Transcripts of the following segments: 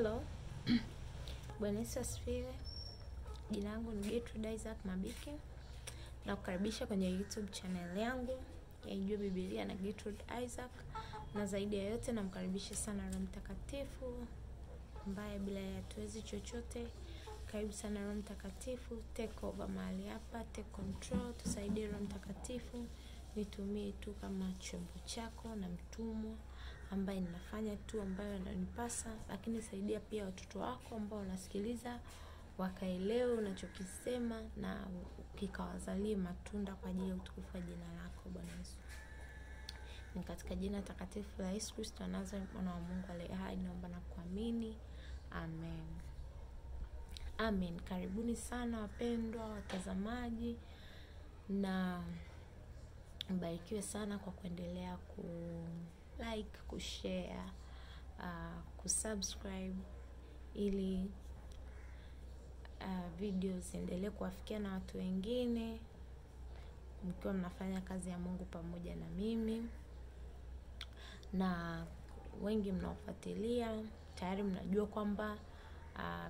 Hello. Bwana Yesu asifiwe. Jina langu ni Gertrude Isaac Mabike. Nakukaribisha kwenye YouTube channel yangu ya Ijue Biblia na Gertrude Isaac. Na zaidi ya yote namkaribisha sana Roho Mtakatifu ambaye bila yeye hatuwezi chochote. Karibu sana Roho Mtakatifu, take over mahali hapa, take control, tusaidie Roho Mtakatifu. Nitumie tu kama chombo chako na mtumwa ambaye ninafanya tu ambayo yananipasa, lakini saidia pia watoto wako ambao wanasikiliza wakaelewe unachokisema na kikawazalie matunda kwa ajili ya utukufu wa jina lako Bwana Yesu. Ni katika jina takatifu la Yesu Kristo wa Nazareth, mwana wa Mungu aliye hai, naomba na kuamini. Amen. Amen. Karibuni sana wapendwa watazamaji, na mbarikiwe sana kwa kuendelea ku like, kushare, kusubscribe ili video ziendelee kuwafikia na watu wengine, mkiwa mnafanya kazi ya Mungu pamoja na mimi. Na wengi mnaofuatilia tayari mnajua kwamba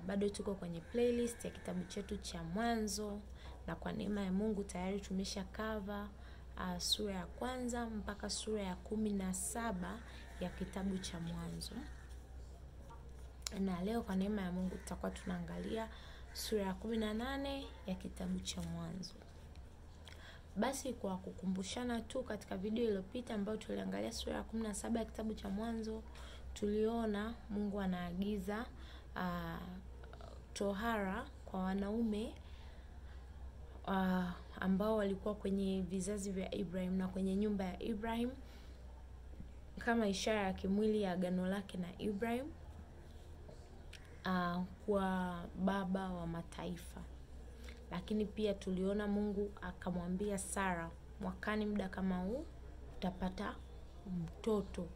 bado tuko kwenye playlist ya kitabu chetu cha Mwanzo, na kwa neema ya Mungu tayari tumesha cover sura ya kwanza mpaka sura ya 17 ya kitabu cha Mwanzo. Na leo kwa neema ya Mungu tutakuwa tunaangalia sura ya 18 ya kitabu cha Mwanzo. Basi kwa kukumbushana tu, katika video iliyopita ambayo tuliangalia sura ya 17 ya kitabu cha Mwanzo, tuliona Mungu anaagiza tohara kwa wanaume ambao walikuwa kwenye vizazi vya Ibrahim na kwenye nyumba ya Ibrahim kama ishara ya kimwili ya agano lake na Ibrahim kwa baba wa mataifa. Lakini pia tuliona Mungu akamwambia Sara, mwakani muda kama huu utapata mtoto.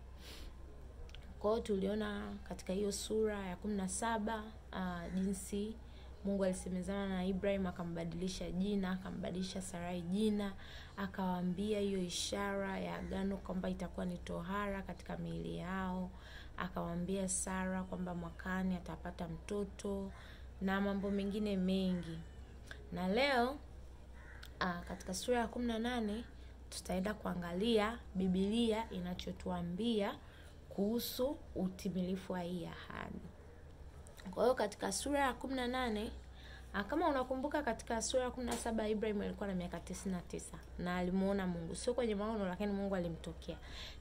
Kwa hiyo tuliona katika hiyo sura ya 17 jinsi Mungu alisemezana na Ibrahim, akambadilisha jina, akambadilisha Sarai jina, akawaambia hiyo ishara ya agano kwamba itakuwa ni tohara katika miili yao, akawaambia Sara kwamba mwakani atapata mtoto na mambo mengine mengi. Na leo katika sura ya 18 tutaenda kuangalia Biblia inachotuambia kuhusu utimilifu wa hii ahadi. Kwa hiyo katika sura ya 18, kama unakumbuka, katika sura ya 17 Ibrahim alikuwa na miaka 99 na alimuona Mungu, sio kwenye maono, lakini Mungu alimtokea.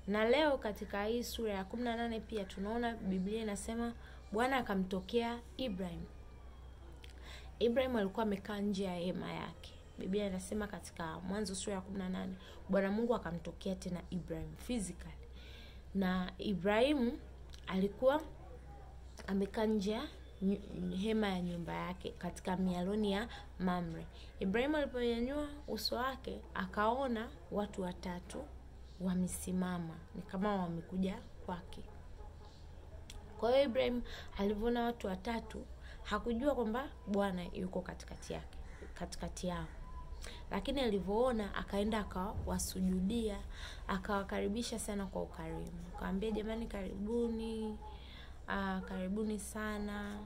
Na leo katika hii sura ya 18 pia tunaona Biblia inasema Bwana akamtokea Ibrahim. Ibrahim alikuwa amekaa nje ya hema yake. Biblia inasema katika Mwanzo sura ya 18, Bwana Mungu akamtokea tena Ibrahim physically. Na Ibrahim alikuwa amekaa nje ya hema ya nyumba yake katika mialoni ya Mamre. Ibrahim aliponyanyua uso wake akaona watu watatu wamesimama, ni kama wamekuja kwake. Kwa hiyo Ibrahim alivyoona watu watatu hakujua kwamba Bwana yuko katikati yake, katikati yao. Lakini alivyoona akaenda akawasujudia, akawakaribisha sana kwa ukarimu. Akamwambia, jamani, karibuni, karibuni sana,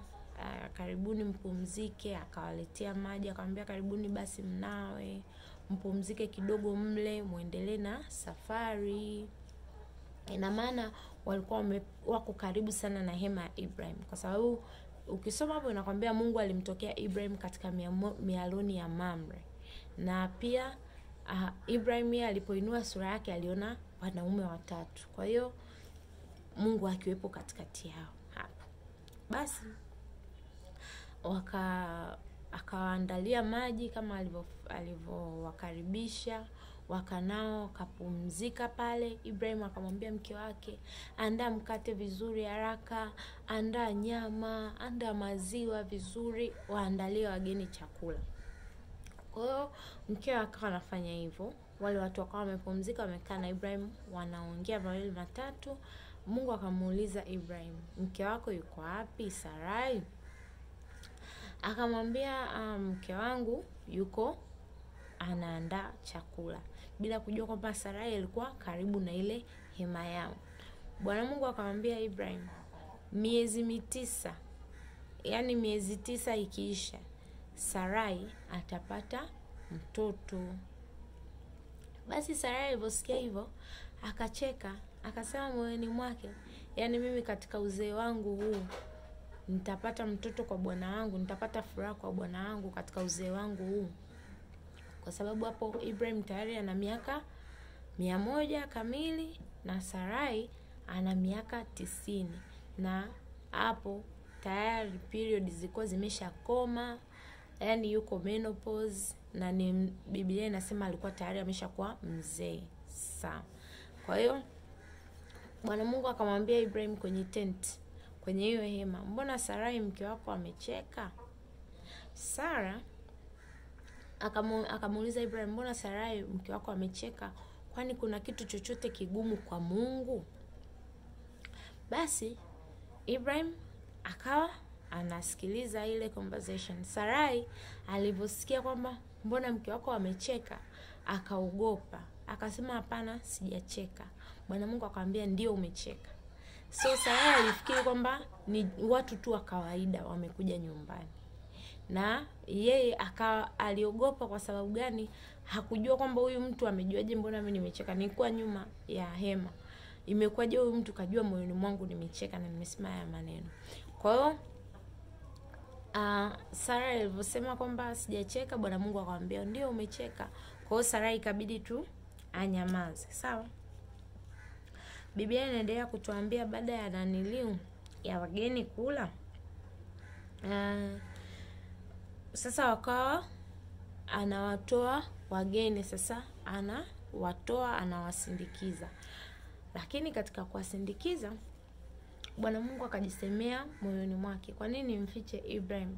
karibuni mpumzike. Akawaletea maji, akamwambia karibuni basi mnawe, mpumzike kidogo, mle muendelee na safari. Ina maana walikuwa wako karibu sana na hema ya Ibrahim, kwa sababu ukisoma hapo inakwambia Mungu alimtokea Ibrahim katika mialoni ya Mamre. Na pia Ibrahim yeye alipoinua sura yake aliona wanaume watatu. Kwa hiyo Mungu akiwepo katikati yao hapo. Basi akawaandalia maji kama alivyowakaribisha, wakanao wakapumzika pale. Ibrahim akamwambia mke wake, andaa mkate vizuri haraka, andaa nyama, andaa maziwa vizuri, waandalie wageni chakula. Kwa hiyo mke akawa anafanya hivyo, wale watu wakawa wamepumzika, wamekaa na Ibrahim wanaongea mawili matatu. Mungu akamuuliza Ibrahim, mke wako yuko wapi Sarai? Akamwambia mke wangu yuko anaandaa chakula, bila kujua kwamba Sarai alikuwa karibu na ile hema yao. Bwana Mungu akamwambia Ibrahim, miezi 9, yani miezi 9 ikiisha, Sarai atapata mtoto. Basi Sarai aliposikia hivyo akacheka, akasema moyoni mwake, yani mimi katika uzee wangu huu nitapata mtoto kwa bwana wangu, nitapata furaha kwa bwana wangu katika uzee wangu huu. Kwa sababu hapo Ibrahim tayari ana miaka 100 kamili na Sarai ana miaka 90, na hapo tayari period zilikuwa zimeshakoma, yani yuko menopause, na ni Biblia inasema alikuwa tayari ameshakuwa mzee. Sawa. Kwa hiyo Bwana Mungu akamwambia Ibrahim kwenye tent, kwenye hiyo hema, mbona Sarai mke wako amecheka? Sara akamuuliza Ibrahim, mbona Sarai mke wako amecheka? Kwani kuna kitu chochote kigumu kwa Mungu? Basi Ibrahim akawa anasikiliza ile conversation. Sarai aliposikia kwamba mbona mke wako amecheka, akaogopa. Akasema hapana, sijacheka. Bwana Mungu akamwambia ndio umecheka. So Sarai alifikiri kwamba ni watu tu wa kawaida wamekuja nyumbani. Na yeye aliogopa. Kwa sababu gani? Hakujua kwamba huyu mtu amejuaje mbona mimi nimecheka. Nilikuwa nyuma ya hema. Imekuwaje huyu mtu kajua moyoni mwangu nimecheka na nimesema haya maneno? Kwa hiyo Sara alivyosema kwamba sijacheka, Bwana Mungu akamwambia ndio umecheka. Kwa hiyo Sara ikabidi tu anyamaze. Sawa? Biblia inaendelea kutuambia baada ya naniliu ya wageni kula, sasa wakawa anawatoa wageni, sasa anawatoa anawasindikiza. Lakini katika kuwasindikiza, Bwana Mungu akajisemea moyoni mwake, kwa nini nimfiche Ibrahim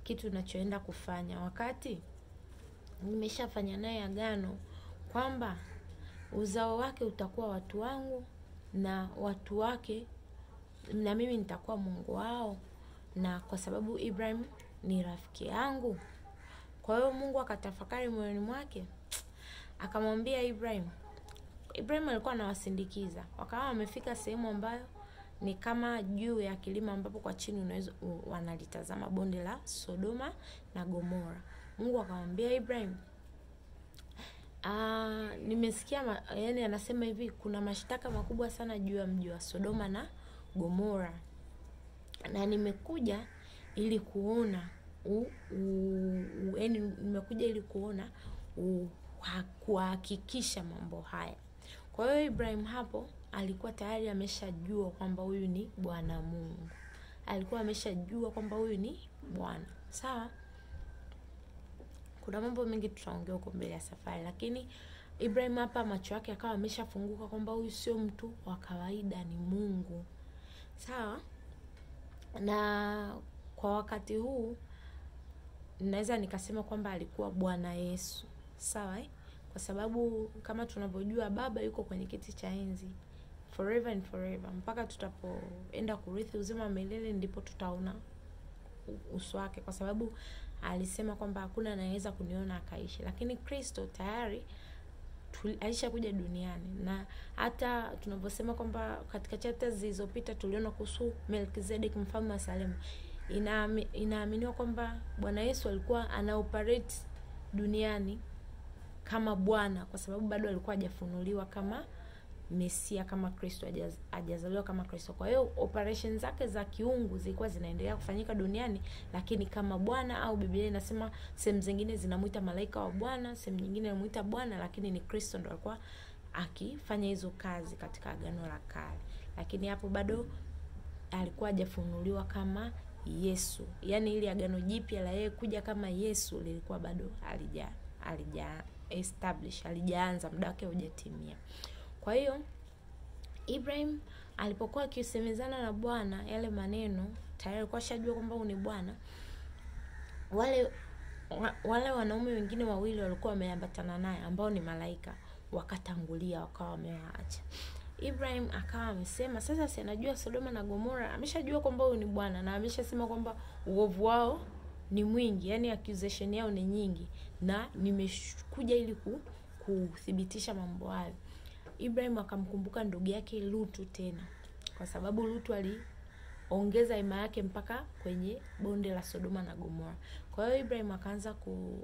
kitu ninachoenda kufanya wakati nimeshafanya naye agano kwamba uzao wake utakuwa watu wangu na watu wake na mimi nitakuwa Mungu wao, na kwa sababu Ibrahim ni rafiki yangu. Kwa hiyo Mungu akatafakari moyoni mwake, akamwambia Ibrahim. Ibrahim alikuwa anawasindikiza. Wakawa wamefika sehemu ambayo ni kama juu ya kilima ambapo kwa chini unaweza wanalitazama bonde la Sodoma na Gomora. Mungu akamwambia Ibrahim, nimesikia, yani anasema hivi, kuna mashtaka makubwa sana juu ya mji wa Sodoma na Gomora, na nimekuja ili kuona yani nimekuja ili kuona kuhakikisha mambo haya. Kwa hiyo Ibrahim hapo alikuwa tayari ameshajua kwamba huyu ni Bwana Mungu. Alikuwa ameshajua kwamba huyu ni Bwana. Sawa? Kuna mambo mengi tutaongea huko mbele ya safari, lakini Ibrahim hapa macho yake akawa ameshafunguka kwamba huyu sio mtu wa kawaida, ni Mungu. Sawa? Na kwa wakati huu naweza nikasema kwamba alikuwa Bwana Yesu. Sawa eh? Kwa sababu kama tunavyojua Baba yuko kwenye kiti cha enzi forever and forever, mpaka tutapoenda kurithi uzima milele ndipo tutaona uso wake, kwa sababu alisema kwamba hakuna anayeweza kuniona akaishi. Lakini Kristo tayari alishakuja duniani, na hata tunavyosema kwamba katika chapters zilizopita tuliona kuhusu Melkizedek mfalme wa Salemu, inaaminiwa kwamba Bwana Yesu alikuwa ana operate duniani kama Bwana, kwa sababu bado alikuwa hajafunuliwa kama Mesia, kama Kristo, hajazaliwa kama Kristo. Kwa hiyo operation zake za kiungu zilikuwa zinaendelea kufanyika duniani, lakini kama Bwana, au Biblia inasema sehemu zingine zinamuita malaika wa Bwana, sehemu nyingine inamuita Bwana, lakini ni Kristo ndo alikuwa akifanya hizo kazi katika Agano la Kale. Lakini hapo bado alikuwa hajafunuliwa kama Yesu. Yaani ile Agano Jipya la yeye kuja kama Yesu lilikuwa bado halija establish, halijaanza, muda wake hujatimia. Kwa hiyo Ibrahim alipokuwa akisemezana na Bwana yale maneno, tayari alikuwa ashajua kwamba huyu ni Bwana. Wale wanaume wengine wawili walikuwa wameambatana naye ambao ni malaika wakatangulia, wakawa wamewaacha. Ibrahim akawa amesema sasa si anajua Sodoma na Gomora, ameshajua kwamba huyu ni Bwana na ameshasema kwamba uovu wao ni mwingi, yani accusation yao ni nyingi, na nimekuja ili kuthibitisha mambo hayo. Ibrahim akamkumbuka ndugu yake Lutu tena, kwa sababu Lutu akaongeza hema yake mpaka kwenye bonde la Sodoma na Gomora. Kwa hiyo Ibrahim akaanza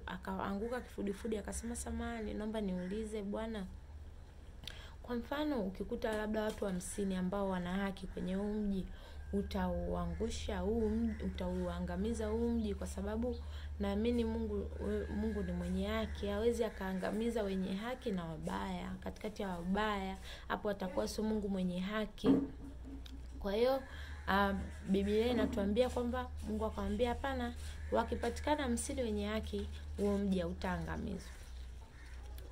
akaanguka kifudifudi, akasema samahani, naomba niulize Bwana, kwa mfano ukikuta labda watu 50 ambao wana haki kwenye huu mji, utauangusha huu mji, utauangamiza huu mji? Kwa sababu naamini Mungu ni mwenye haki, hawezi akaangamiza wenye haki na wabaya. Katikati ya wabaya hapo atakuwa sio Mungu mwenye haki. Kwa hiyo Biblia inatuambia kwamba Mungu akamwambia hapana, wakipatikana 50 wenye haki huo mji hautaangamizwa.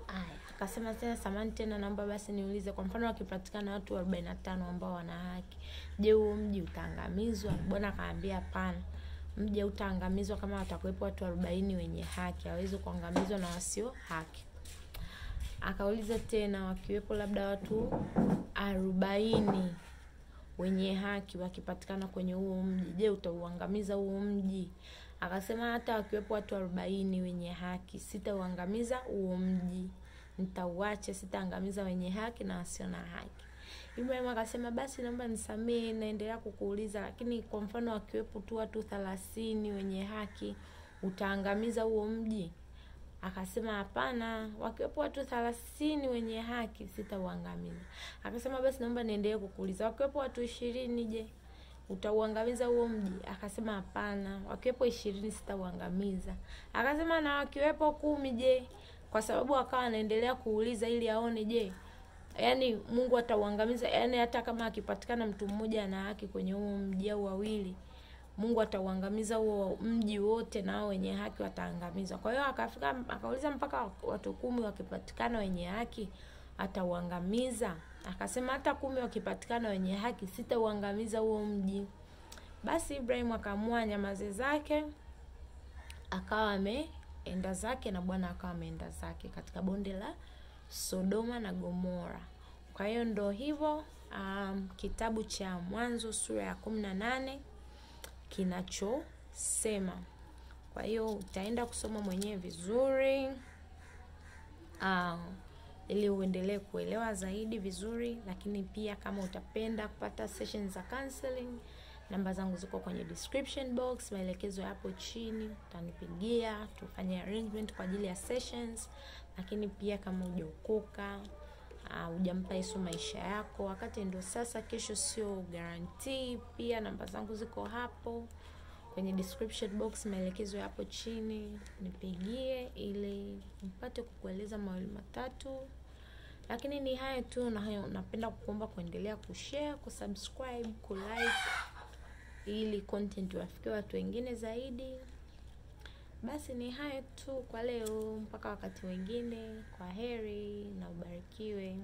Aya, akasema tena samahani tena, naomba basi niulize, kwa mfano wakipatikana watu 45 ambao wana haki, je, huo mji utaangamizwa? Bwana akamwambia hapana, mji utaangamizwa kama watakuwepo watu 40 wenye haki, hawezi kuangamizwa na wasio haki. Akauliza tena, wakiwepo labda watu 40 wenye haki wakipatikana kwenye huo mji, je, utauangamiza huo mji? Akasema hata wakiwepo watu 40 wenye haki sitauangamiza huo mji, nitauacha, sitaangamiza wenye haki na wasio na haki. Ibrahim akasema basi naomba nisamee, naendelea kukuuliza, lakini kwa mfano wakiwepo tu watu 30 wenye haki utaangamiza huo mji? Akasema hapana, wakiwepo watu 30 wenye haki sitauangamiza. Akasema basi naomba niendelee kukuuliza, wakiwepo watu 20 je, utauangamiza huo mji? Akasema hapana, wakiwepo 20 sitauangamiza. Akasema na wakiwepo 10 je? Kwa sababu akawa anaendelea kuuliza ili aone je, yani Mungu atauangamiza, yani hata kama akipatikana mtu mmoja ana haki kwenye huo mji au wawili, Mungu atauangamiza huo mji wote na hao wenye haki wataangamizwa. Kwa hiyo akafika akauliza mpaka watu 10 wakipatikana wenye haki atauangamiza. Akasema hata 10 wakipatikana wenye haki sitauangamiza huo mji. Basi Ibrahim akaamua nyamaze zake, akawa ameenda zake na Bwana akawa ameenda zake katika bonde la Sodoma na Gomora. Kwa hiyo ndo hivyo, kitabu cha Mwanzo sura ya 18 kinachosema. Kwa hiyo utaenda kusoma mwenyewe vizuri ili uendelee kuelewa zaidi vizuri. Lakini pia kama utapenda kupata sessions za counseling, namba zangu ziko kwenye description box, maelekezo yapo chini, utanipigia tufanye arrangement kwa ajili ya sessions. Lakini pia kama hujaokoka, hujampa Yesu maisha yako, wakati ndio sasa, kesho sio guarantee. Pia namba zangu ziko hapo kwenye description box, maelekezo yapo chini, nipigie ili nipate kukueleza mawili matatu. Lakini ni hayo tu, na hayo napenda kukuomba kuendelea kushare, kusubscribe, kulike ili content wafikie watu wengine zaidi. Basi ni hayo tu kwa leo, mpaka wakati mwingine. Kwa heri na ubarikiwe.